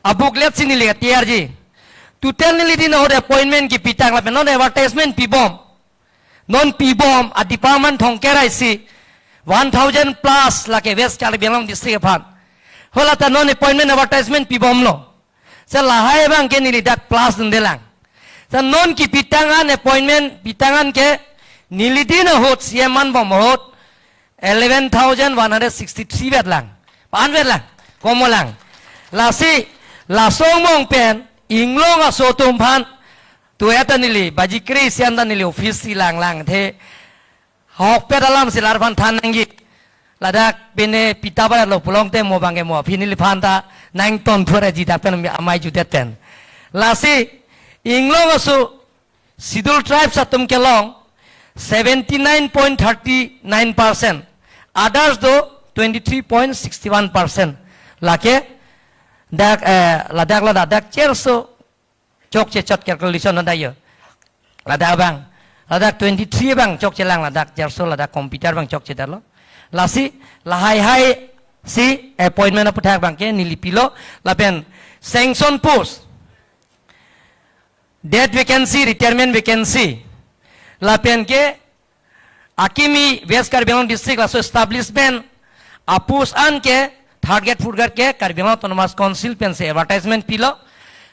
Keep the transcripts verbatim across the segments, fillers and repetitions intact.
A-booklet si neli T R G. Total neli din ahut appointment kipitang lapen non advertisement pibom. Non pibom a-department thongkre isi one thousand plus lake West Karbi Anglong district aphan. Hala ta non appointment advertisement pibomlo. Sa lahai abang ke neli dak plus dundelang. Sa non kipitang an appointment pitang an ke neli din ahut C M manbom ahut eleven thousand one hundred sixty-three vetlang. Pan vetlang. Komolang. Lasi, laso angbong pen, Inglong aso atum aphan, tu eta neli, baji kre-isi an ta neli office si langlang the. Ahokpet alam si larphan than nangji. Ladak pine pita barat lo pulote mo abang ke mo aphi neliphan ta nangton thur aji dak pen amei judet pen. Lasi, Inglong aso Scheduled Tribes atum kelong seventy-nine point thirty-nine percent. Others do twenty-three point sixty-one percent. Lake dak, eh, ladak, ladak, dak cherso chokche chot calculation ada yo. Ladak abang. Ladak twenty-three abang chokchelang ladak cherso ladak computer abang chokchedetlo. Lasi lahai hai si appointment aputhak abang ke neli pilo lapen sanction post. Dead vacancy, retirement vacancy. Lapen ke akimi West Karbi Anglong District laso establishment a-post an ke third grade, fourth grade ke Karbi Anglong Autonomous Council pensi advertisement pilo.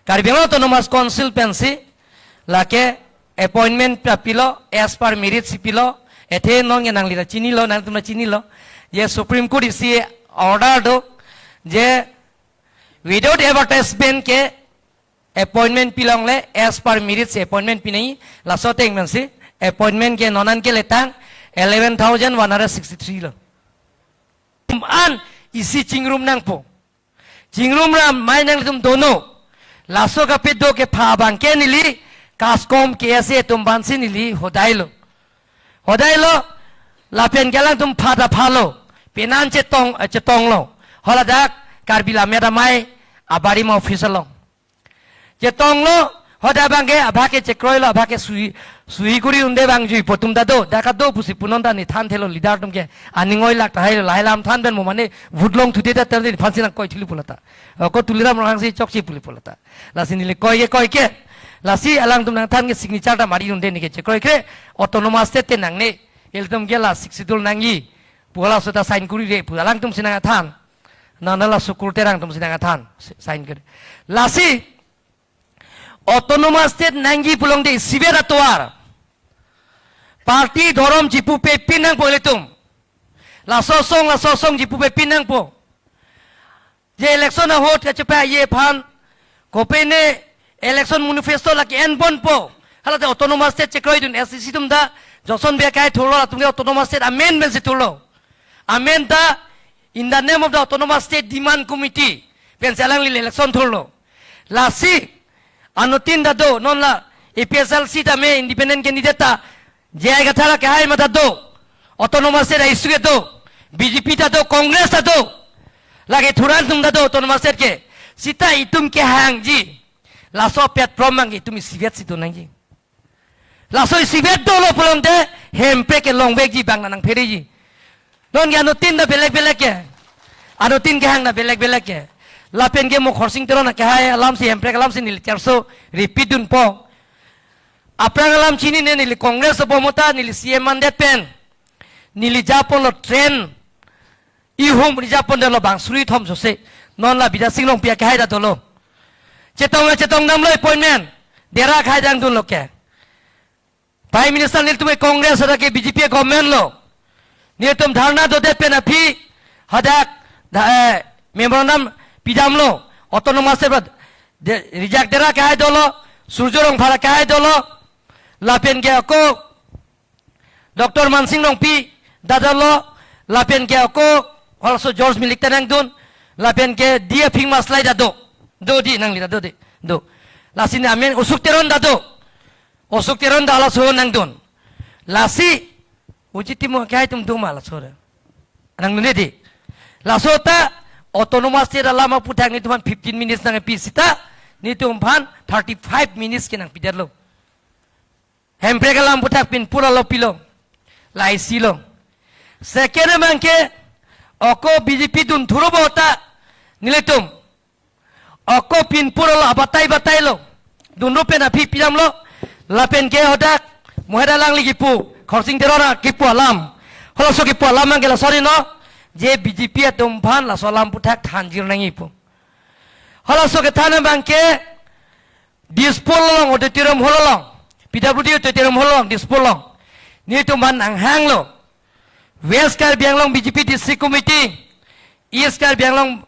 Karbi Anglong Autonomous Council pensi lake appointment pa pilo, as per merit si pilo. Athe non ke nangli ta chinilo, nangtum ta chinilo. Je Supreme Court isi order do, je without advertisement ke appointment pilongle as per merit si appointment pinai, laso ateng pensi appointment ke non an ke letang eleven thousand one hundred sixty-three lo. An isi chingrum nangpo. Chingrum ram mai nangtum dono. Laso kapedo kepha abang ke neli CASCOM K S A atum aphansi neli hodailo. Hodailo lapen ke alangtum pha ta phalo. Penan chetong, eh, chetonglo. Haladak Karbi Lammet Amei abarim office along. Chetonglo, hadak abang ke abha ke chekroilo, abha ke sui, sui kuri unde abang jui po atum ta do, dak ta do pusi pu non ta ne thanthelo leader atum ke. Aning oilak tahailo, lahai alam than pen mo mane vote longthude ta ter din aphansi nangkoi thili pulo ta. Ako Tuliram Ronghang si chokche puli pulo ta. Lasi neli koi ke koi ke. Lasi alangtum nangthan ke signature ta mari unde ne ke chekroikre, Autonomous State te nangne. Ilitum ke la Sixth Schedule nangji pu halaso ta sign kurire pu alangtum si nangthan. Nana la Sukur Terang atum si nangthan, si-, sign kuri. Lasi Autonomous State nangji pulote isivet atovar. Party dhorom chipupepin nangpo ilitum. Laso asong, laso asong chipupepin nangpo. Je election ahut kachepaji aphan, kopine election manifesto lake enponpo. Halate Autonomous State chekroidun S C C atum ta, Johnson Bey akai thurlo, latum ke Autonomous State amen pensi thurlo. Amen ta in the name of the Autonomous State Demand Committee pensi alangli election thurlo. Lasi anuttin ta do, non la A P H L C tame independent candidate ta J I Kathar akehai ma ta do, Autonomous State a-issue ke do, B J P ta do, Congress ta do, lake thuran atum ta do Autonomous State ke. Sita itum kehangji, laso platform abang itum isivet si do nangji. Laso isivet dolo pulote Hemprek ke longvekji, bang nangphereji. Non ke anuttin ta belek belek ke. Anuttin kehang ta belek belek ke. Lapen ke mo Khorsing Teron akehai alam si, Hemprek alam si neli cherso repeat dunpo. Aphrang alam chinine, neli Congress abom ahut ta neli C M mandet pen neli japonlo train ihum, neli japondetlo bang suri thom sose. Non la Bidya Sing Rongpi akehai ta dolo. Chetong chetongdamlo appointment. Dera khai dang dunlo ke. Prime Minister nelitum ke Congress hadak ke B J P government lo. Nelitum dharna dodet pen aphi hadak da, eh, memorandum pidamlo. Autonomous State de, Rijak Dera akehai dolo, Surjo Rongphar akehai dolo, lapen ke ako Doctor Mansing Rongpi ta dolo, lapen ke ako halaso George Milik ta nangdun, lapen ke D. Aphing Maslai ta do. Do di nangli ta do di. Do. Lasi ne amen Osuk Teron ta do. Osuk Teron ta halaso nangdun. Lasi Uji Timung akehai atum do ma halaso ra. Nangdunde di. Laso ta Autonomous State alam aputhak nelitum aphan fifteen minutes nangpi sita, nelitum aphan thirty-five minutes ke nangpidetlo. Hemprek alam aputhak pin pura lo pilo. La isi lo. Second abang ke ako B J P dun thuro bo ta nelitum ako Input lo, abatai batai lo. Dunru pen aphi pidamlo. Lapen ke hadak Mohet alangli kipu, Khorsing Teron kipu alam. Halaso kipu alam abang ke laso ri no. Je B J P atum aphan laso alam aputhak thanjir nangji pu. Halaso kethan abang ke Dispur along, auditorium hall along, P W D auditorium hall along, Dispur along. Nelitum aphan nanghanglo. West Karbi Anglong B J P District Committee, East Karbi Anglong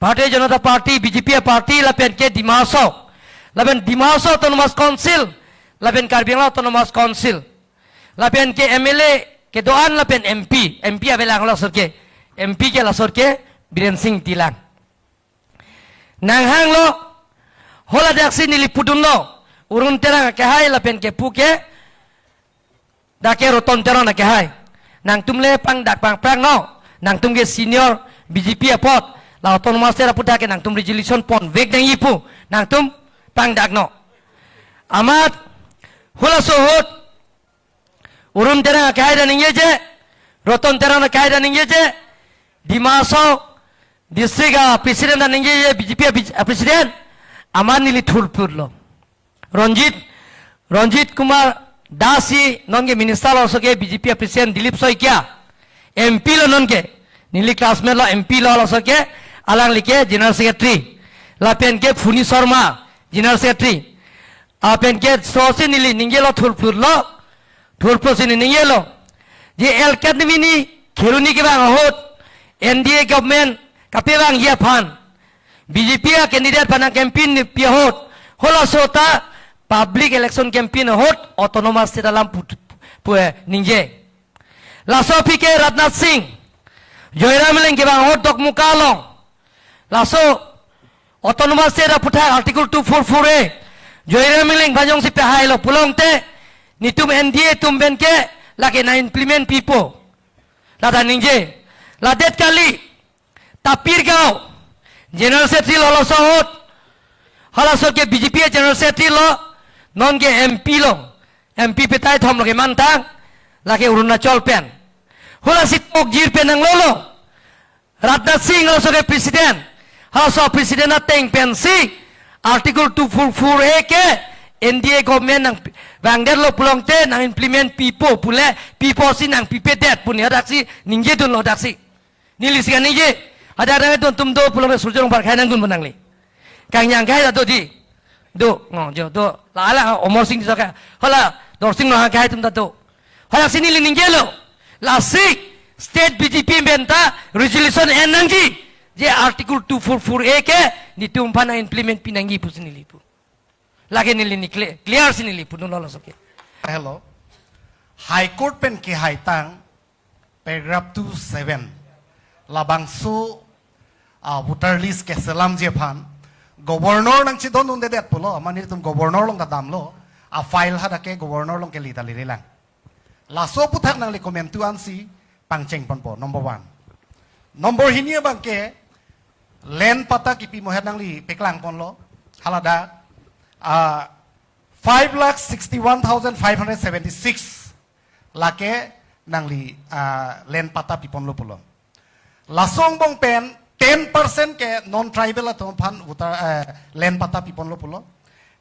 Bharatiya Janata Party, B J P party, lapen ke Dima Hasao, lapen Dima Hasao Autonomous Council, lapen Karbi Anglong Autonomous Council, lapen ke M L A kedo-an lapen M P, M P avelang laso ke, M P ke laso ke Biren Singh Ingti lang. Nanghanglo, hala daksi neli pudunlo, Arun Terang akehai lapen ke pu ke, dak ke Roton Teron akehai. Nangtum le pangdak pangprang no, nangtum ke senior B J P apot, la Autonomous State aputhak ke nangtum resolution ponvek nangji pu, nangtum pangdak no. Amat, halaso ahut, Arun Terang akehai ta ningjeje, Roton Teron akehai ta ningjeje, Dima Hasao District a President ta ningjeje, B J P a Pre-, a President, amat neli thurphutlo. Ranjit, Ranjit Kumar Das si nonke Minister lo, laso ke B J P a President Dilip Saikia, M P lo nonke, neli classmate lo, M P lo, laso ke alangli ke General Secretary, lapen ke Phuni Sharma, General Secretary, lapen ke laso si neli ningjelo, thurphutlo, thurphut si neli ningjelo. Je L K Advani Kheroni kevang ahut, N D A government kapevangji aphan, B J P a candidate aphan nang campaign pi ahut, halaso ta public election campaign ahut Autonomous State alam pu, pu, eh, ningje. Laso aphi ke Rajnath Singh, Joyram Engleng kevang ahut Dokmoka along, laso Autonomous State aputhak Article two four four A, Joyram Engleng aphan jongsi pehailo pulote, nelitum N D A atum pen ke lake nang implement pipo, la ta ningje. Ladet kali, Tapir Gao General Secretary lo laso ahut, halaso ke B J P a General Secretary lo, nonke M P lo, M P petai thom lo kemantang, lake Arunachal pen. Halasi tokjir pen nanglolo. Rajnath Singh halaso ke President, halaso President ateng pensi Article two four four A ke N D A government nangvangdetlo pulote nang implement pipo pule, pipo si nang pipedet pu neli hadaksi ningjedunlo daksi. Neli si kaningje, ada ada don atum do pulote Surjya Rongphar akhei nangdun pu nangli. Kangnang akhei do di. Do, ngo, jo, do. La, la, Amar Sing Tisso akhei. Hala, Dorsing Ronghang akhei atum ta do. Hadaksi neli ningjelo. Lasi, State B J P pen ta resolution en nangji. Je Article two four four A ke, nelitum aphan nang implement pi nangji pusi neli pu. Lake neli ni clear, clear si neli pudunlo laso ke. Hello. High Court pen kehaitang, paragraph two seven. Labangso, ah, voter list keselamji aphan Governor nangchedondundedet pulo, amat nelitum Governor along ta damlo, a file hadak ke Governor along kele ta lele lang. Laso aputhak nangli komentu ansi pangcheng ponpo, number one. Number hini abang ke, land patta kipi Mohet nangli peklangponlo, haladak, ah, five lakh sixty-one thousand five hundred seventy-six lake nangli, ah, land patta piponlo pulo. Laso angbong pen ten percent ke non-tribal atum aphan voter, eh, land patta piponlo pulo.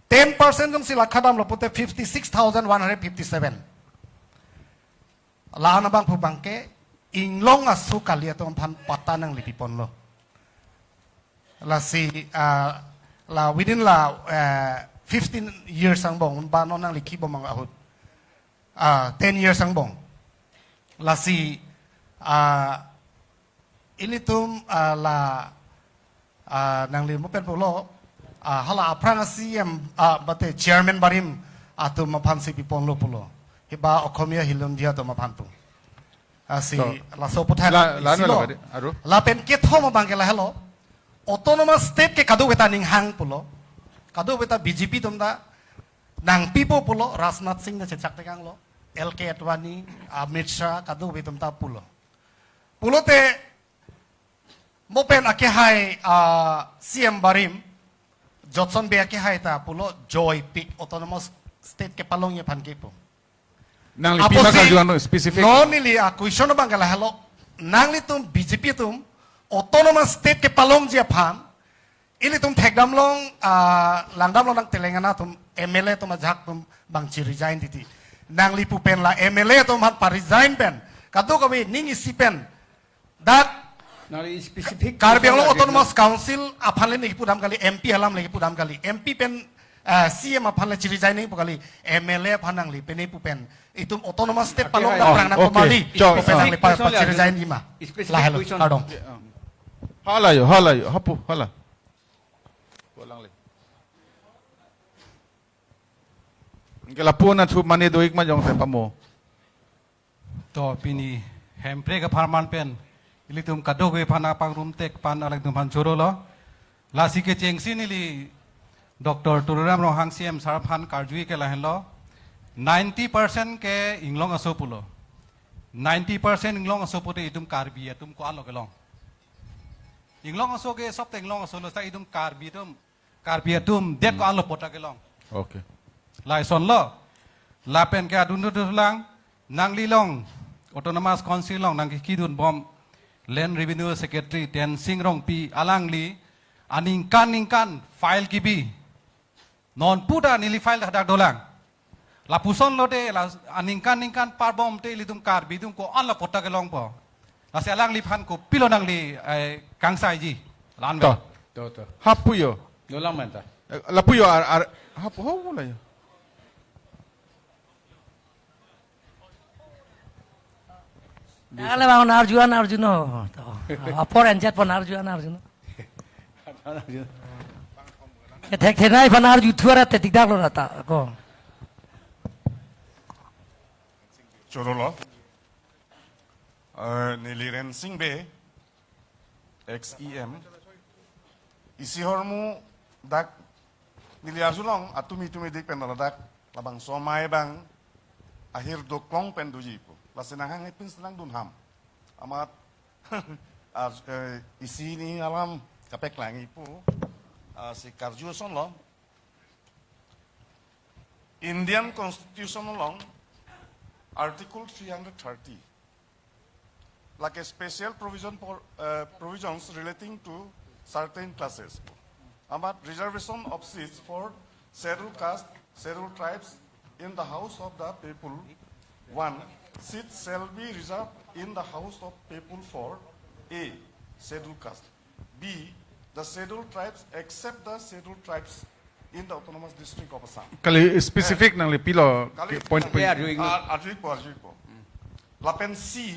Ten percent jongsi lakha damlo pute fifty-six thousand one hundred fifty-seven. La-an abangphu abang ke inglong aso kali atum aphan patta nangli piponlo. Lasi, ah, la within la, eh, fifteen years angbong, ba non nangli kibom ahut. Ah, ten years angbong. Lasi, ah, ilitum, ah, la, ah, nangli mo pen pulo, ah, hala aphrang a C M, ah, mate chairman barim atum aphansi piponlo pulo. Hiba Okhomia Hilundia atum aphan pu. Asi, so, laso aputhak la, la, isi lo. Lapen kethom abang ke lahelo. Autonomous state ke kadokave ta ninghang pulo. Kadokave ta B J P atum ta nangpipo pulo, Rajnath Singh ta chechak tekanglo. L K Advani, Amit Shah, kadokave atum ta pulo. Pulote, mo pen akehai, ah, C M barim, Jotson Bey akehai ta pulo joipik autonomous state kepalongji aphan ke pu. Nangli pima apotsi karju ano specific. Non neli a-question abang ke lahelo. Nanglitum B J P atum autonomous state kepalongji aphan ilitum thek Langdamlong, ah, langdamlong nang Telangana atum M L A atum ajahak atum bang chi-resign titi. Nangli pu pen la M L A atum aphan pa-resign pen kadokave ning isi pen dak Nangli specific Karbi Anglong question Autonomous Council aphan le nangli pudam kali, M P alam le pudam kali, M P pen, ah, C M aphan le chi-resign nangpo kali, M L A aphan nangli pen nangpo pen itum Autonomous State Okay, palong hai. Dam prang nang Okay. Komali, Chok, pu pen ah. Nangli pa, Specific pa chi-resign question. Di ma. Specific Lahelo, question. Kardom. Hala yo, hala yo, hapu, hala. Pulang le. Ke lapu na thup mane do-ik ma jongte pamo. To pini Hemprek apharman pen ilitum kadokave aphan apangrum tek pan alangtum aphan choro lo. Lasi kechengsi neli Doctor Tuliram Ronghang C M sir aphan karju ke lahenlo. Ninety percent ke inglong aso pulo. Ninety percent inglong aso pute itum Karbi atum ko-an lo kelong. Inglong aso ke sob te inglong aso lo, seta itum Karbi atum, Karbi atum det ko-an lo pota kelong. Okay. Lason lo. Lapen ke adun dun lang, nangli along Autonomous Council along nang kidun bom Land Revenue Secretary Tensing Rongpi, alangli aningkan ningkan file kebi. Non puta neli file hadak dolang. Lapuson lo de la aningkan ningkan parbom te ilitum Karbi atum ko-an lo pota kelongpo. Lasi alangliphan kopilo nangli, eh, kangsaiji. Lan To. To, to. Hapu yo. Dolang manta. Eh, lapu yo ar, ar, hapu, hapu la yo. Ala bang arju an arju no. To. Apor anjat pon arju an arju no. Thek thenei phan arju thuara te dikdak lo rata ko. Choro lo. Eh, neli Rensing Bey, ex E M. Isi ahormu dak neli arjulong atumi tumi dik pen ladak labangso amei abang ahir doklong pen doji pu. Lasi nanghang hepin selang dun ham. Amat ar-, eh, isi hini alam kapeklang ipu. Ah, si karju ason lo. Indian Constitution along Article three hundred thirty, like a special provision for, uh, provisions relating to certain classes. Amat reservation of seats for scheduled caste, scheduled tribes in the House of the People. One, seats shall be reserved in the House of People for A, scheduled caste. B, the scheduled tribes except the scheduled tribes in the Autonomous District of Assam. Kali specific nangli pilo Kali ke point specific point. Arju-ikpo. Ar-, arju-ikpo, arju-ikpo. Lapen C,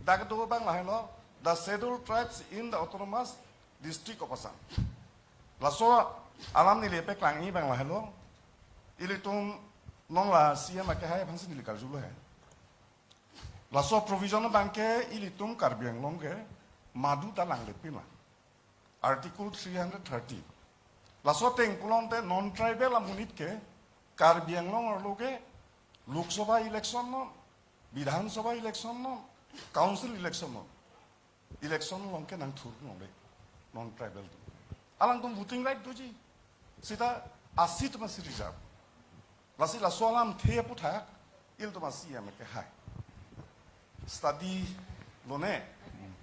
dak do abang lahelo, the scheduled tribes in the Autonomous District of Assam. Laso alam neli peklang-i abang lahelo, ilitum non la C M akehai aphansi neli karjulo he. Laso provision abang ke ilitum Karbi Anglong ke madu ta langle pin la. Article three hundred thirty. Laso ateng pulote non-tribal amonit ke Karbi Anglong arlo ke Lok Sabha election non, Bidhan Sabha election non, Council election non, election along ke nangthur longle non-tribal atum. Alangtum voting right doji. Seta a-seat masi reserve. Lasi laso alamthe aputhak ilitum a-C M akehai study lone.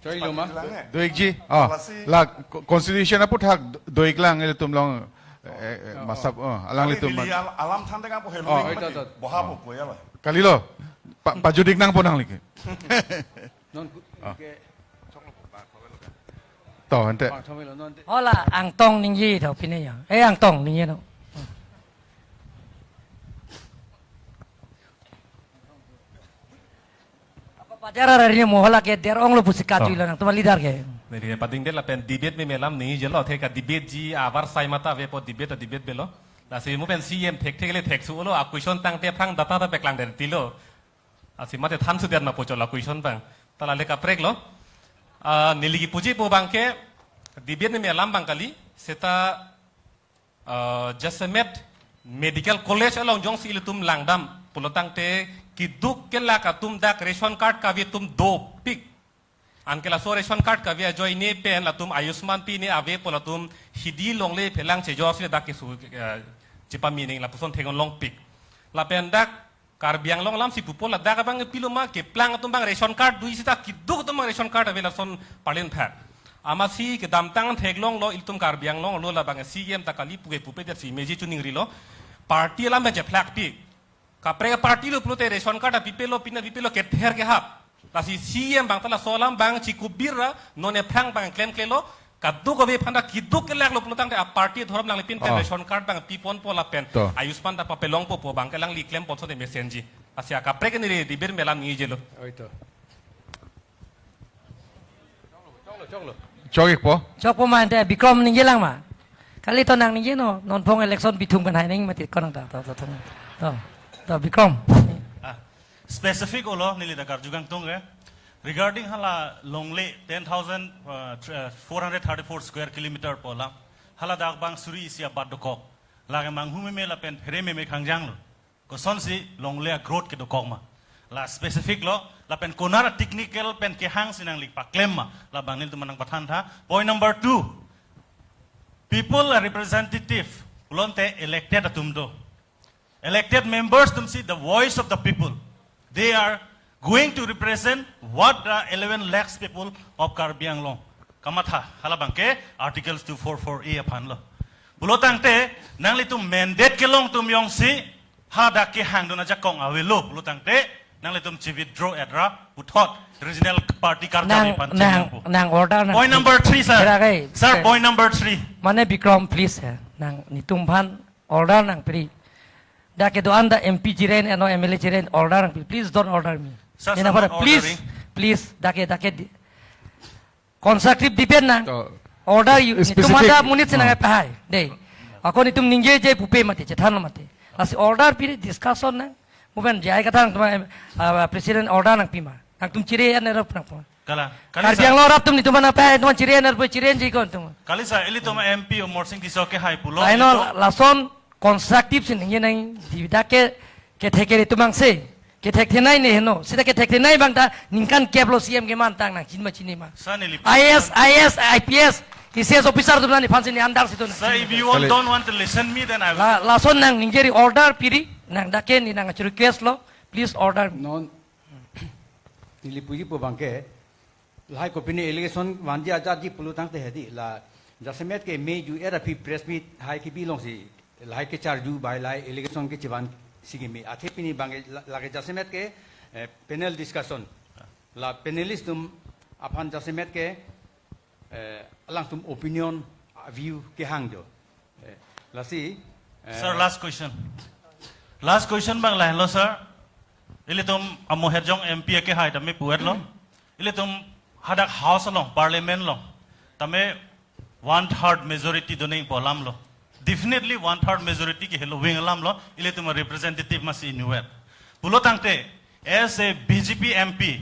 Choi lo ma? Study lang ne. Do-ikji. Oh, Lasi la co-, constitution aputhak do-ik lang ilitum along, eh, eh, Oh, masap, oh. Oh, alanglitum Kali man. Neli al-, alam thante kang po helo Oh, ning ito, mati. Ito. Boha po po ya la. Kalilo. Pa, pajut-ik nangpo nangli ke. Non ku-, Ah. ke To, ante. Bang thomelo non te. Hola, angtong ningje tho pine ya. Eh, angtong ningje no. Apa pajar hari ini mo hola ke der ong lo pusi kaju Oh. Ilang, tuma leader ke. Neli pading de lapen debate meme alam ningje lo, theka debate ji abar sai mata avepo debate, debate avelo. Lasi mo pen C M thekthek le theksu lo, a-question tangte aphrang data ta peklang den tilo. Lasi mate than sudet ma pochot la question abang. Ta la le kaprek lo. Ah, neli kipuji pu abang ke, debate meme alam abang kali, seta, ah, Jaisalmer Medical College along jongsi ilitum langdam pulotangte keduk kelak atum dak ration card kave atum dopik. Anke laso ration card kave ajoine pen latum Ayushman Bharat ne avepo latum hidi longle phelang chejor si dak keso, eh, chepame nang lapuson theklongpik. Lapen dak Karbi Anglong alamsi pupo ladak abang pilo ma keplang atum abang ration card do-ik seta keduk atum abang ration card ave lason parlin thak. Amatsi kedamtang theklonglo ilitum Karbi Anglong arlo labang C E M ta kali puke pupe det si meji chuning rilo. Party alam pen chephlak pi. Kaprek party lo pulote ration card apipelo, pina pipelo kether kehap. Lasi C E M bang ta laso alam bang chikubir ra, non ephrang bang klemklelo, kadokave aphanta keduk kelak lo pulotangte a party dhorom langlipin pen Oh. ration card bang piponpo lapen. To. Ayushman ta papelongpo pu bang ke alangli klem ponso de mesenji. Lasi akaprek neli dibir melam nijelo. Oi to. Choklo, choklo. Chokikpo. Chokpo ma ante Bikrom ningjelang ma. Kali to nang ningje no, non phong election bithung pen hai nang mati konang ta, to, to, to, to, to, Bikrom. Ah, specific olo neli ta karju kangtung ke. Regarding hala Longle ten thousand, uh, tr-, uh, four hundred thirty-four square kilometer pu alam. Hala dak bang suri isi abat dokok. Lake manghu meme lapen phere meme khangjang lo. Kosonsi Longle a growth kedokok ma. La specific lo, lapen konat a technical pen kehang si nangli paklem ma. Labang nelitum nangpathan tha. Point number two, people are representative. Pulote elected atum do. Elected members atumsi the voice of the people. They are going to represent what the eleven lakhs people of Karbi Anglong. Kamatha, hala bang ke Articles two four four A aphan lo. Pulotangte, nanglitum mandate kelong atum jongsi, hadak kehangdun ajakong avelo. Pulotangte, nanglitum chi withdraw et ra, puthot, regional party karjap Nang, aphan nang, chingnangpo. nang order nang Point number three, sir. Kira kai, Sir, sir. point number three. Mane Bikrom, please, eh. Nang netum aphan order nangpiri. Dak kedo-an ta M P chiren, eno M L A chiren, order nangpiri. Please don't order me. Sir, Ina sir, pada, not please, ordering. please, dak ke, dak ke di-, constructive debate nang. To. Order you, Specific. netum ada munit sinang Ah. pahai. Dei. Ako netum ningjeje pupe mati, chethan mati. Lasi order piri discussion nang. Muben jai kata nangtum, ah, president order nangpi ma. Nangtum chire an erop nangpo. Kalang. Kalang, Karbi sir. Anglong rap atum netum mana pahai, netum chire an erop chireji ko netum. Kalang, sir, ilitum M P Amarsing Tisso kehai pulo, Laino ilitum lason constructive si ningje nang dividak ke, kethek kere tumang se. Kethek thenei ne heno. Sita kethek thenei bang ta ningkan kep lo C M keman tang nang chin ma chini ma. Sir, neli I A S, I A S, I P S, I C S officer atum nani phansi ne andar situ nang Sir, chin if ma. you want, Kali. don't want to listen me, then I will. La, lason nang ningje ri order piri, nang dak ke ne nang request lo, please order. Non, neli puji pu bang ke, lahai kopine allegation vanji ajatji pulotangte hedi la jasemet ke me ju era phi press meet hai kebi longsi lahai kecharju bai lahai allegation kechevan si keme. Athe pini bang ke la, lake jasemet ke, eh, panel discussion. La panelist atum aphan jasemet ke, eh, alangtum opinion, ah, view kehang jo. Eh, lasi, eh, Sir, last question. Last question bang lahenlo, sir. Ilitum amoher jong M P akehai tame pu-et lo. Ilitum hadak house along, parliament along, tame one third majority doning pu alam lo. Definitely one third majority ke helo wing alam lo. Ilitum representative masi inwet. Pulotangte, as a B J P M P,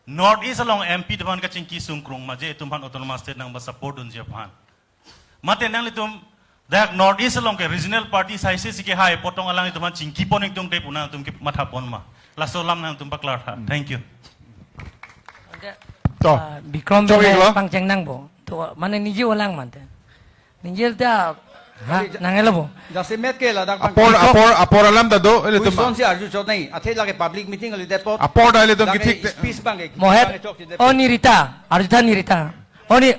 North East along M P atum aphan kachingki sungkrung ma je itum aphan autonomous state nangba support dunji aphan. Mate nanglitum dak North East along ke regional party saise si kehai apot tong alanglitum aphan chingkipon ingtungte pu nangtum kematha pon ma. Laso alam nangtum paklar tha. Hmm. Thank you. Ante, To. ah, Bikrom Chok bele iklo. pangcheng nangpo. To, mane ningje olang mante. Ningje ta, ha, Ningje ja- nangelo bo. Jasemet ke ladak bang Apor, Bikrom apor, apor alam ta do, ilitum. Kosonsi arju chot nai. Athe lake public meeting kali det apot. Apor ta ilitum Lake kithik te. speech bang ke. Moher, Bang chok si det. oh Nirita, arju tha Nirita. Oh Ni-,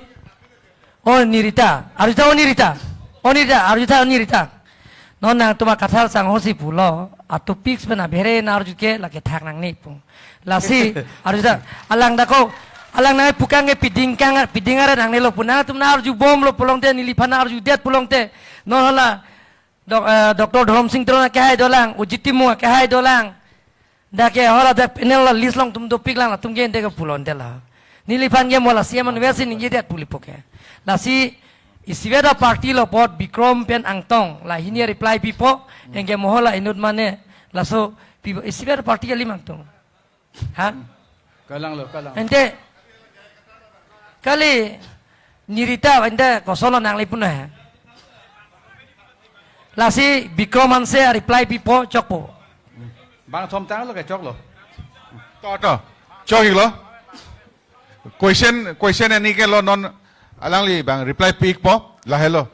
oh Nirita, arju tha oh Nirita. Oh Nirita, arju tha oh Nirita. Non nangtum akathar sang hosi pulo, a topics pen abhere nang arju ke lake thak nangne pu. Lasi, arju tha, alang dako, alang nang pukang ke piding kang, piding ara nangnelo pu nangtum nang arju bomlo pulongte, neliphan nang arju det pulongte. Non hala, Doc-, eh, Doctor Dhorom Sing Teron akehai dolang, Ujit Timung akehai dolang. Dak ke hala dak panel la list along tum dopik lang latum ke ente ke pulonte la. Neliphan ke mo la C M an versi ningje det pu lipo ke. Lasi isivet a party lo apot Bikrom pen Angtong la hini reply pipo, anke mo hala inut mane laso pipo isivet a party kali ma Angtong. Ha? Kalang lo, kalang. Ante kali Nirita ante kosonlo nangli puna he. Lasi Bikrom anse a reply pipo chokpo. Bang thom tanglo ke choklo. To, to. Chokiklo. Question, question ani ke lo non alangli bang reply pikpo lahelo.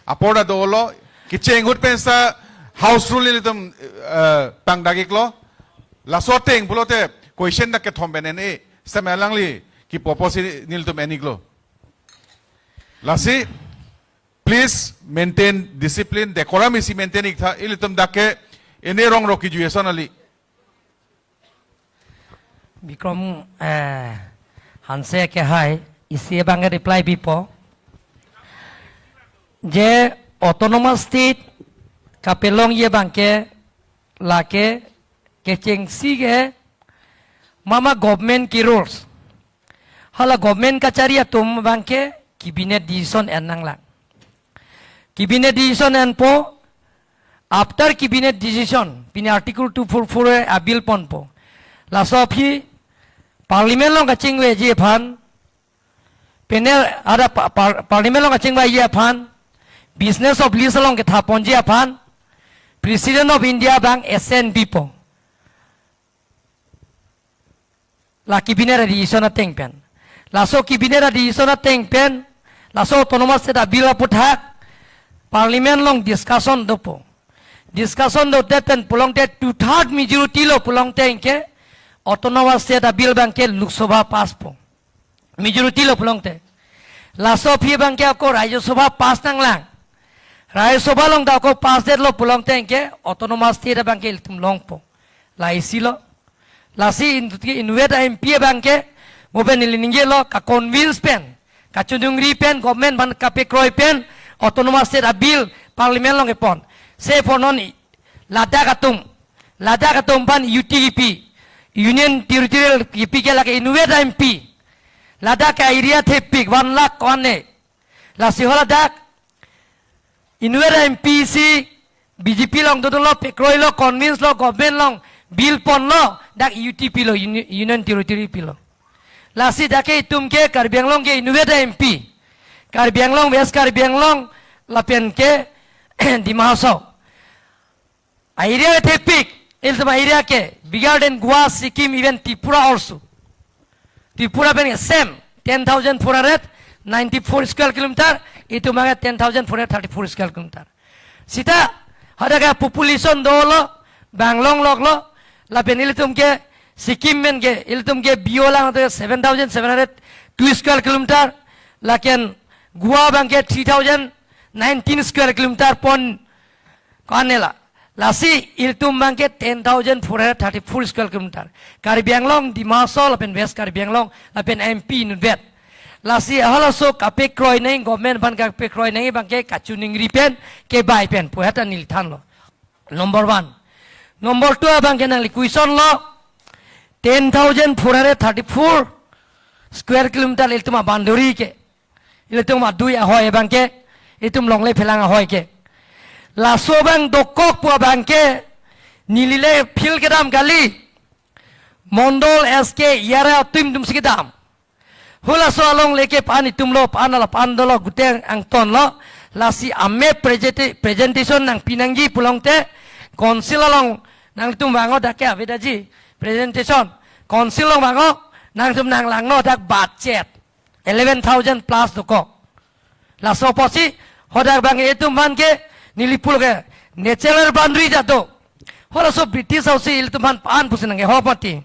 Apor ta dolo, kecheng ahut pen sa house rule nelitum, eh, pangdakiklo. Laso ateng pulote question dak kethom pen en-e. Same alangli kipu apotsi nelitum en-iklo. Lasi, please maintain discipline, decorum isi maintain ik tha, ilitum dak ke, ene rong rok kiju ason kali. Bikram, eh, Hanse ke hai, isi abang ke reply bipo. Je autonomous state kapelongji abang ke lake kechengsi ke mama government ke rules. Hala government kachari atum abang ke cabinet decision en nanglang. Cabinet decision enpo, after cabinet decision, pini Article two four four a bill ponpo. Laso aphi parliament along kachingveji aphan, panel ada pa-, par-, parliament along kachingveji aphan, business of list along kethaponji aphan, President of India abang assent bipo. La cabinet a-decision ateng pen. Laso cabinet a-decision ateng pen, laso autonomous state a-bill aputhak, parliament along discussion dopo. Discussion dote pen pulangte two third majority lo pulangte anke autonomous state a-bill abang ke Lok Sabha pass po. Majority lo pulangte. Laso aphi abang ke ako Rajya Sabha pass nanglang. Rajya Sabha along ta ako pass det lo pulangte anke autonomous state abang ke ilitum longpo. La isi lo. Lasi in-, inutvet a-M P abang ke, mo pen neli ningjelo, ka-convince pen, kachoningri pen, government aphan kapekroi pen, autonomous state a-bill, parliament along kepon. Say for non i-, ladak atum, ladak atum aphan U T kipi, Union Territory kipi ke lake inutvet a-M P. Ladak a-area thepik, one lakh ko-an ne. Lasi hala dak, inutvet a-M P si B J P along dodolo, pekroilo, convince lo, government along bill ponlo, dak U T pilo, Uni-, Union Territory pilo. Lasi dak ke itum ke Karbi Anglong ke inutvet a-M P. Karbi Anglong, West Karbi Anglong, lapen ke Dima Hasao. A-area thepik, ilitum a-area ke, bigger than Goa, Sikkim, even Tripura also. Tripura pen same, ten thousand four hundred ninety-four square kilometer, itum abang ten thousand four hundred thirty-four square kilometer. Seta, hadak a-population dolo, bang longlok lo, lapen ilitum ke, Sikkim pen ke, ilitum ke B O lang to seven thousand seven hundred two square kilometer, lapen Goa abang ke three thousand nineteen square kilometer pon ko-an ne la. Lasi ilitum abang ke ten thousand four hundred thirty-four square kilometer. Karbi Anglong, Dima Hasao, lapen West Karbi Anglong, lapen M P inutvet. Lasi halaso kapekroi nangji, government aphan kapekroi nangji abang ke kachoningri pen, kebai pen, pu heta neli thanlo. Number one. Number two abang ke nangli question lo, ten thousand four hundred thirty-four square kilometer ilitum a-boundary ke. Ilitum adui ahoi abang ke, itum longle phelang ahoi ke. Laso abang dokok pu abang ke, neli le field kedam kali. Mondol S K yara atum atum si kedam. Halaso alongle ke pan itum lo, pan ala pan dolo guteng angton lo. Lasi a-map present-, presentation nangpi nangji pulangte, council along nangtum vangnon dak ke avedaji presentation. Council along vangnon, nangtum nanglangnon dak budget eleven thousand plus dokok. Laso apotsi, hadak abang itum aphan ke, neli pulo ke, natural boundary ta do. Halaso British aso si ilitum aphan pan pusi nangkehok mati.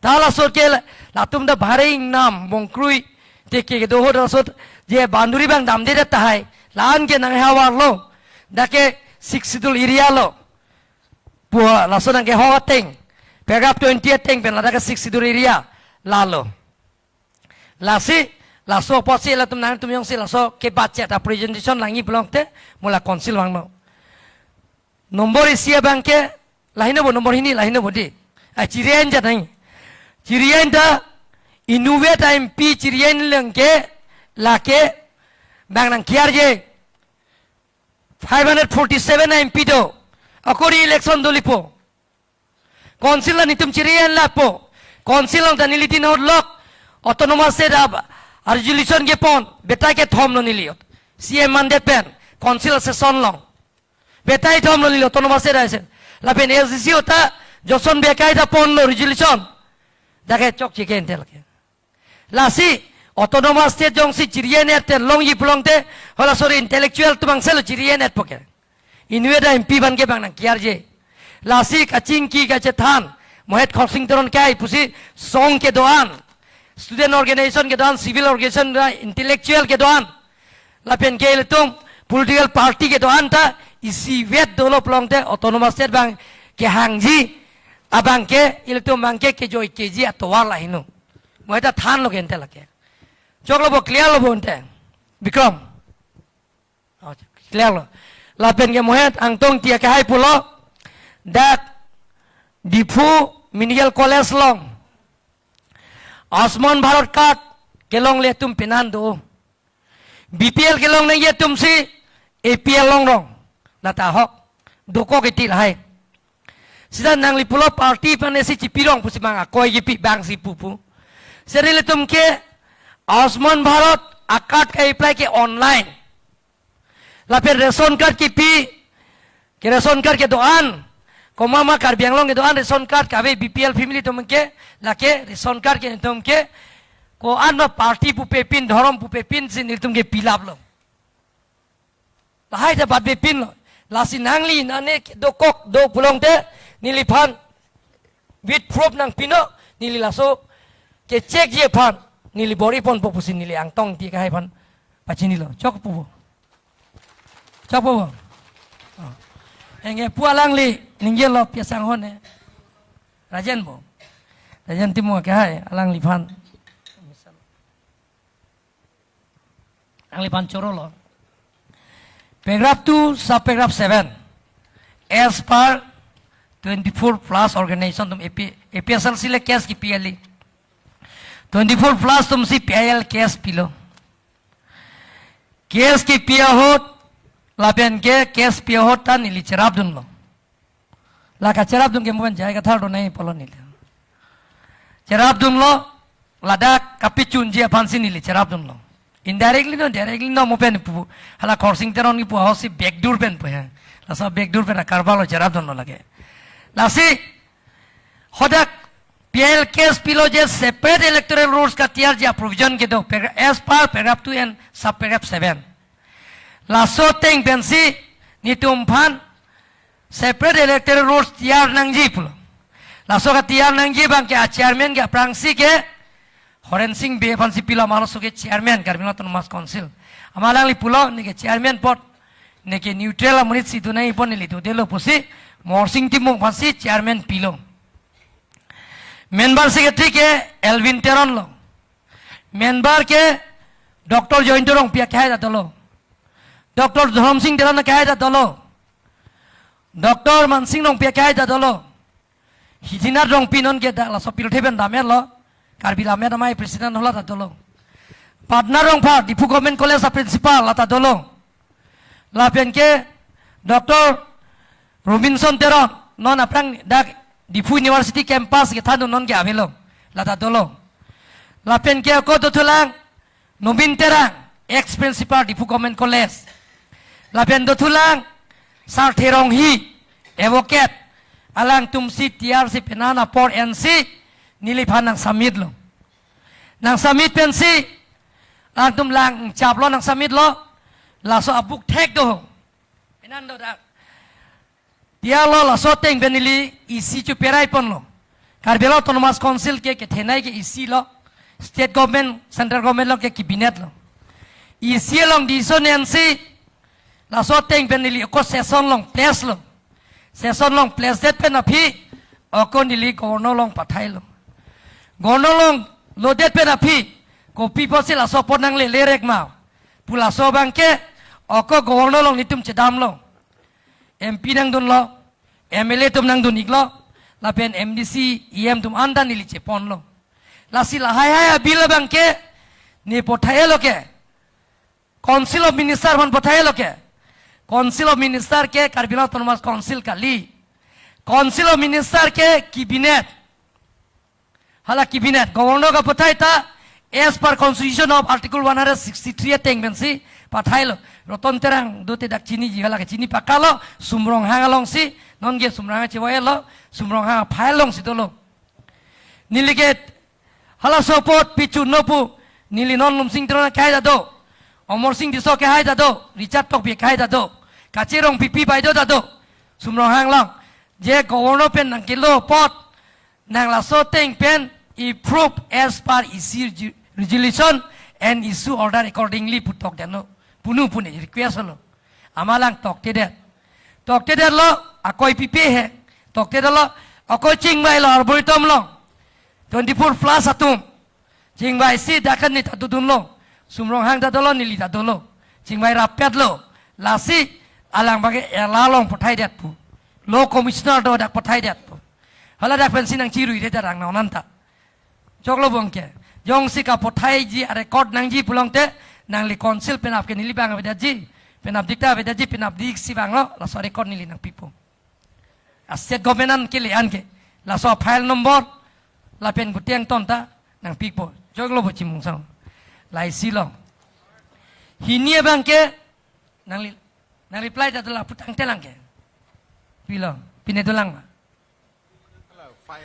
Ta laso ke la-, latum ta bahari ingnam, bongkrui, te ke do ho laso, je boundary abang damde tahai, la-an ke nanghavar lo, dak ke Sixth Schedule area lo. Pu laso nangkehok ateng, paragraph twenty ateng pen ladak ke Sixth Schedule area, lalo. Lasi, laso apotsi latum nangtum jongsi laso ke budget a-presentation langji pulangte, mo la council vangnon. Number isi abang ke, lahei non bo number hini, lahei non bo di. A, chiri-en jat nang. Chiri-en ta, inutvet a-M P chiri-en lang ke, lake, bang nangkiarje. Five hundred forty-seven a-M P do. Ako re-election dolipo. Council la netum chiri-en lapo. Council along ta neli tin hot lok. Autonomous state a, a-resolution kepon. Betai kethom lo neli. C M mandate pen. Council session along. Betai thom lo neli autonomous state a-resolution. Lapen A D C ta Johnson Bekai ta ponlo resolution. Dak ke chokche ke entel ke. Lasi, autonomous state jongsi chiri-en-et te longji pulangte, halaso intellectual atum angselo chiri-en-etpo ke. Inutvet a-M P aphan ke bang nangkiarje. Lasi kachingki kachethan, Mohet Khorsing Teron kai pusi song kedo-an, student organization kedo-an, civil organization kedo-an, intellectual kedo-an. Lapen ke ilitum political party kedo-an ta isivet dolo pulote autonomous state abang kehangji abang ke ilitum abang ke kejoi keji atovar la heno. Mo eta thanlo ke ante lake. Choklo bo, clear lo bo ante. Bikram. Oh, clear lo. Lapen ke mo het Angtong Ingti akehai pulo, dak Diphu Medical College along Ayushman Bharat card kelongle atum penan do. B P L kelong nangji atum si A P L longrong. Lata ahok. Dokok iti lahai. Sita nangli pulo party aphan isi chipi rong pusi abang akoi kipi abang si pupu. Seri ilitum ke Ayushman Bharat a-card ke-apply ke online. Lapen ration card kipi, ke ration card kedo-an. Komat ma Karbi Anglong kedo-an ration card kave B P L family atum ke, lake ration card ke atum ke, ko-an ma party pupe pin, dhorom pupe pin si nelitum ke fill up lo. Lahai ta batbe pinlo. Lasi nangli nane dokok do pulote neliphan with proof nangpinon, neli laso ke-checkji aphan neli bor-iponpo pusi neli Angtong Ingti akehai aphan pachinilo. Chokpo bo. Chokpo bo. Oh. Anke pu alangli ningjelo pi asanghon ne. Rajen bo. Rajen Timung akehai alangliphan. Alangliphan chorolo. Paragraph two, subparagraph seven. As per twenty-four plus organization atum A P, A P H L C le case kipi kali. Twenty-four plus atum si P I L case pilo. Case kipi ahut, lapen ke case pi ahut ta neli cherapdunlo. La kacherapdun ke mo pen J I Kathar do nangji pulo neli. Cherapdunlo, ladak kapachunji aphan si neli cherapdunlo. Indirectly no, directly no mo pen pu, hala Khorsing Teron kipu ahut si backdoor pen pu he. Laso backdoor pen akarbal lo cherapdunlo lake. Lasi, hadak P I L case pilo je separate electoral rolls katiyarji a-provision kedo, paragra-, as per paragraph two and subparagraph seven. Laso ateng pensi nelitum aphan separate electoral rolls tiyar nangji pulo. Laso katiyar nangji abang ke a-chairman ke aphrangsi ke Horen Sing Bey aphansi pilo, amat laso ke chairman Karbi Anglong Autonomous Council. Amat alangli pulo, neke chairman apot, neke neutral amonit si do nangji apot neli dodelo pusi Morsing Timung aphansi chairman pilo. Member secretary ke Elwin Teron lo. Member ke Doctor Jayanta Rongpi akehai ta dolo. Doctor Dhorom Sing Teron akehai ta dolo. Doctor Mansing Rongpi akehai ta dolo. Hidinath Rongpi non ke dak laso pirthe pen dam-etlo. Karbi Lammet Amei president hala ta dolo. Padma Rongphar, Diphu Government College a-principal, lata dolo. Lapen ke Doctor Robinson Teron, non aphrang dak Diphu University campus kethandun non ke avelo, lata dolo. Lapen ke ako dothulang Nobin Terang, ex principal Diphu Government College. Lapen dothulang Sarthe Ronghi, advocate. Alangtum si tiyarsi penan apor ensi neliphan nangsubmitlo. Nangsubmit pensi, alangtum lang chaplo nangsubmitlo, laso a-book thek do. Penan do dak. Tiyarlo laso ateng pen neli E C cheprai ponlo. Karbi Anglong Autonomous Council ke kethenei ke E C lo. State government, central government along ke cabinet lo. E C along decision ensi laso ateng pen neli ako session along place lo. Session along place det pen aphi ako neli governor along pathailo. Governor along lodet pen aphi kopi apotsi laso apot nangle lerek ma pu laso abang ke ako governor along nelitum chedamlo. M P nangdunlo, M L A atum nangdun-iklo, lapen M D C, E M atum anta neli cheponlo. Lasi lahai hai a-bill abang ke ne pathailo ke, Council of Minister aphan pathailo ke. Council of Minister ke Karbi Anglong Autonomous Council kali. Council of Minister ke cabinet. Hala cabinet, governor kapathai ta, as per constitution of article one hundred sixty-three ateng pensi pathailo. Roton Terang dote dak chiniji, hala ke chini pakalo, Sum Ronghang alongsi, non ke Sum Ronghang chevoi-etlo, Sum Ronghang aphai alongsi dolo. Neli ke halaso apot pichun nopu, neli non Lumsing Teron akehai ta do, Amarsing Tisso akehai ta do, Richard Tokbi akehai ta do, Kache Rongpipi baideo ta do, Sum Ronghang along. Je governor pen nangkelo apot, nang laso ateng pen approve as per E C regi-, resolution and issue order accordingly pu tokdetnon. punu punu request lo. Amat lang toktedet. Toktedetlo, ako ipipe he. Toktedetlo, ako chingvailo Arboretum along. Twenty-four plus atum. Chingvaisi dak an ne ta dodunlo. Sum Ronghang ta dolo, neli ta dolo. Chingvai rapetlo. Lasi alang abangke ela along pathaidet pu. Law commissioner do, dak pathaidet pu. Hala dak pensi nangchiruiredet rang non anta. Choklo bangke. Jongsi kapathaiji a-record nangji pulote, nangli council penap ke neli abang avedetji. Penapdik ta avedetji, penapdik si abanglo, laso record neli nangpipo. A-state government an kele an ke. Laso file number, lapen guteng ton ta nangpipo. Choklo bo Chimungsong. Laisi lo. Hini abangke, nangli, nang reply ta dolang, lapu tangte lang ke. Pilo, pine dolang ma.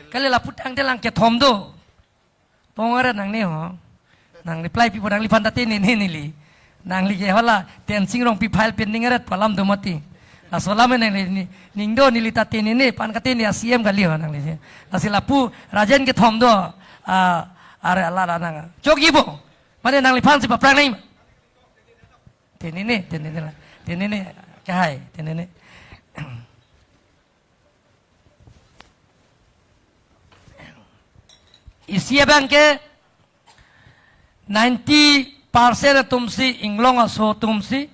Kali lapu tangte lang kethom do. Pongare nangne ho. Nang reply pipo, nangliphan ta tenene neli. Nangli ke hala Tensing Rongpi file pending aret pu alam do mati. Laso alam nangli ni, ning do neli ta tenene, pan katene a-C M kali ho nangli. Lasi lapu Rajen kethom do. Ah, are ala la nang. Chokji bo. Mane nangliphan si paphrang nang. Tenene, tenene la. Tenene, kahai, tenene. Isi abangke ninety percent atum si inglong aso atum si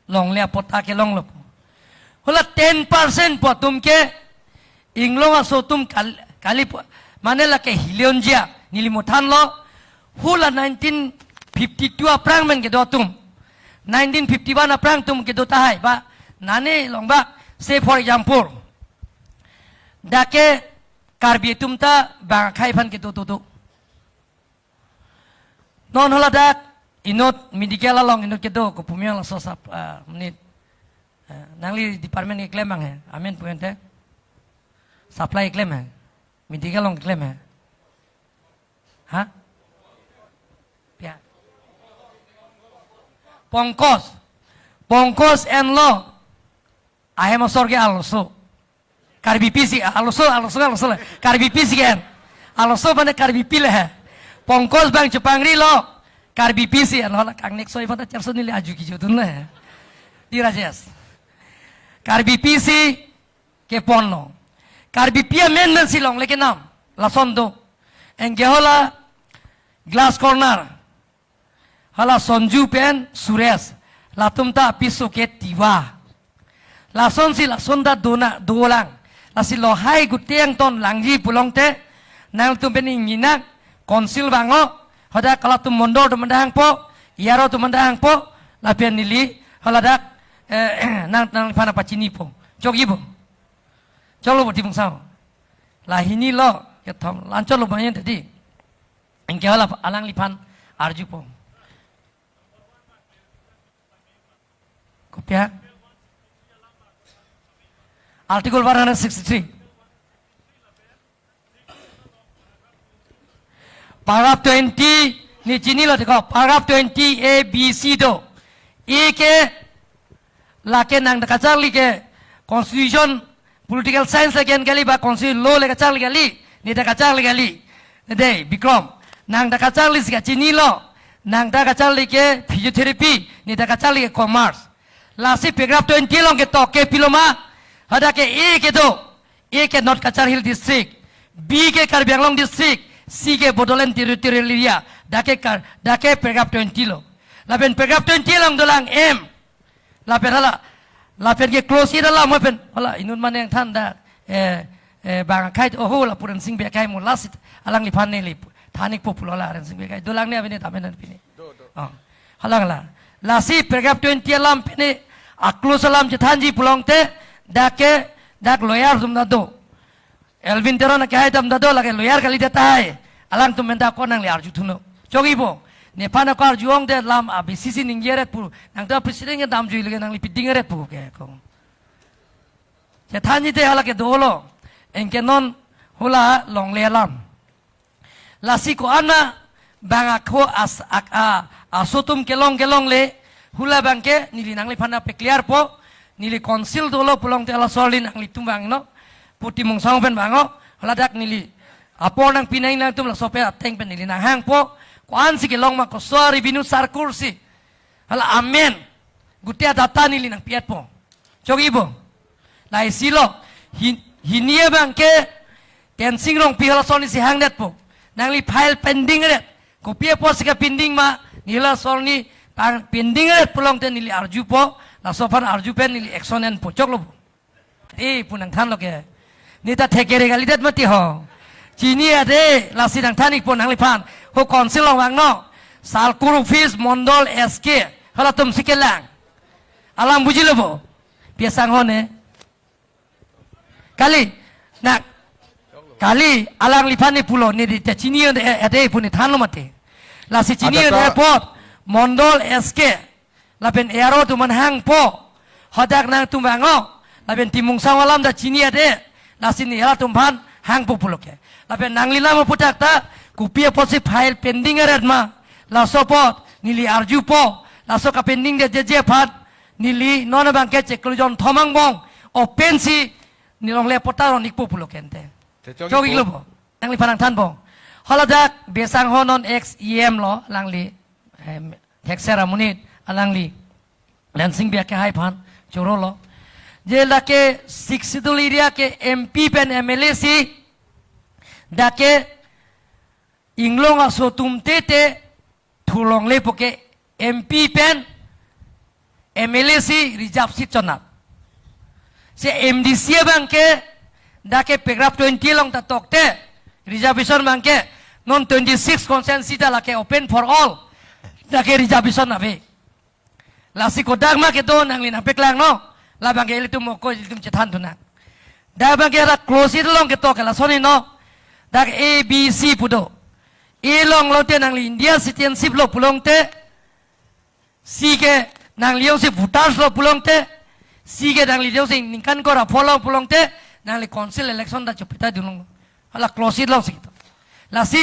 longle apot ta kelonglo. Hala ten percent pu atum ke inglong aso atum kal-, kali pu, mane lake hile unji, neli mathanlo, hala nineteen fifty-two aphrang pen kedo atum, nineteen fifty-one aphrang atum kedo tahai ba, nane long ba, say for example, dak ke Karbi atum ta bang akhei aphan kedo do do. Non haladak inut medical along inut kedo, kopumyang laso sap, ah, menit. Ah, nangli department keklem abang he, amen pu ente. Supply keklem he. Medical along keklem he. Ha? Pia. Pongkos. Pongkos enlo. Ahem asor ke arloso. Karbipi si, arloso, arloso, arloso le. Karbipi si ke en. Arloso mane Karbipi le he. Pongkos abang chepangrilo. Karbipi si en. Hala kangnek soi pada cherso neli aju kejodun le he. Di Rajesh. Karbipi si keponlo. Karbipi amen amen si longle kenam. Lason do. Anke hala Glass Corner. Hala Sonju pen Suresh, latum ta apiso ke Tiwa. Lasonsi lason ta dona dolang. Lasi lahai guteng ton langji pulote, nangtum pen ingninak, council abang o, hadak halatum mondol atum anta hangpo, E R O atum anta hangpo, lapen neli, haladak, eh, nang, nangphan pachinipo. Chokji bo. Choklo bo Timung Sao. Lahini lo, kethom, la-anchot lo abang yen tadi. Anke hala alangliphan arjupo. Kopi ya? Article one hundred sixty-three. Paragraph twenty, ne chinilo deko, paragraph twenty A, B, C do. A ke, lake nang ta kacharli ke, constitution, political science lake en kali ba constitution law le kacharli kali, ne ta kacharli kali. Dei, Bikrom, nang ta kacharli si kachinilo, nang ta kacharli ke physiotherapy, ne ta kacharli ke commerce. Lasi paragraph twenty along ketok ke pilo ma, hadak ke A kedo, A ke North Cachar Hill District, B ke Karbi Anglong District, C ke Bodoland Territorial Area, dak ke kar-, dak ke paragraph twenty lo. Lapen paragraph twenty along dolang M, lapen hala, lapen ke clause A alam pen, hala inut mane nangthan da, eh, eh, bang akhei, oho, la Puran Sing Bey akhei mo lasi alangliphan neli than-ikpo pulo, la Puran Sing Bey akhei. Dolang ne abine tamen an pini. Do, do. Oh. Hala hala. Lasi paragraph twenty alam pini, a-clause alam chethanji pulote, dak ke, dak lawyer atum ta do. Elwin Teron akehai atum ta do, lake lawyer kalidet tahai. Alangtum pen ta ako nangli arjuthunon. Chokji bo. Nephan ako arju-ong te lam a-basis si ningje ret pu. Nang ta president ke damjui lake nangli piding ret pu ke ako. Chethanji te hala ke dolo. Anke non hala longle alam. Lasi ko-an ma bang ako as-, ak-, a-, aso atum kelong kelongle, hala abangke neli nangliphan pe-clear po, neli council dolo pulote hala sorli nanglitum vangnon, pu Timung Sao pen vang o, haladak neli apor nangpi nangji, nangtum laso pen ateng pen neli nanghangpo, ko-ansi kelong ma, koso a-revenue circle si, hala amen, Gute adata neli nangpi-etpo. Chok-ipo. Lahai si lo. Hin-, hini abang ke Tensing Rongpi halason isi hangdetpo. Nangli file pending ret. Kopi apotsi kapending ma, neli lason ni pang pending ret pulote neli arjupo, laso aphan arju pen neli action enpo. Choklo. Eh, pu nangthanlo ke. Neta thekere kalidet mati ho. Chini ade, lasi nangthan-ikpo nangliphan. Ho council along vangnon. Circle office, mondol, S K. Halatumsi kelang. Alam bujilo bo. Pi asangho ne. Kali. Na. Kali, alangliphan ne pulo, ne di ta chini ade, ade pu ne thanlo mati. Lasi chini ade Adata apot. Mondol S K. Lapen A R O atum aphan hangpo. Hadak nangtum vangnon. Lapen Timung Sangho alam ta chini ade. Lasi ne halatum aphan hangpo pulo ke. Lapen nangli lam aputhak ta kopi apotsi file pending ret ma. Laso apot neli arjupo. Laso kapending detjeje aphan neli non abang ke chiklo jonthom angbong open si neli longle apot ta ron-ikpo pulo ke ante. Te chok-ikpo. Chok-iklo bo. Nangliphan nangthanpo. Haladak Besang ho non ex E M lo alangli. Em, Thekser amonit alangli. Lansing Bey akehai aphan chorolo. Je lake Sixth Schedule area ke M P pen M L A si dak ke inglong aso atum tete thulonglepo ke M P pen M L A si reserve seat chonat. Si M D C abang ke dak ke paragraph twenty along ta tokte reservation abang ke non twenty-six constituency ta lake open for all. Dak ke reservation ave. Lasi kodak ma kedo nangli nangpaklangnon. Labang ke ilitum moko ilitum chethan thu nang. Dak abang ke dak clause eight along ketok ke lason heno. Dak A B C pu do. A along lote nangli India citizenship lo pulote. C ke nangli jongsi voters lo pulote. C ke nangli jongsi ningkan kora pho lo pulote. Nangli council election ta chepeta dunlong. Hala clause eight alongsi ketok. Lasi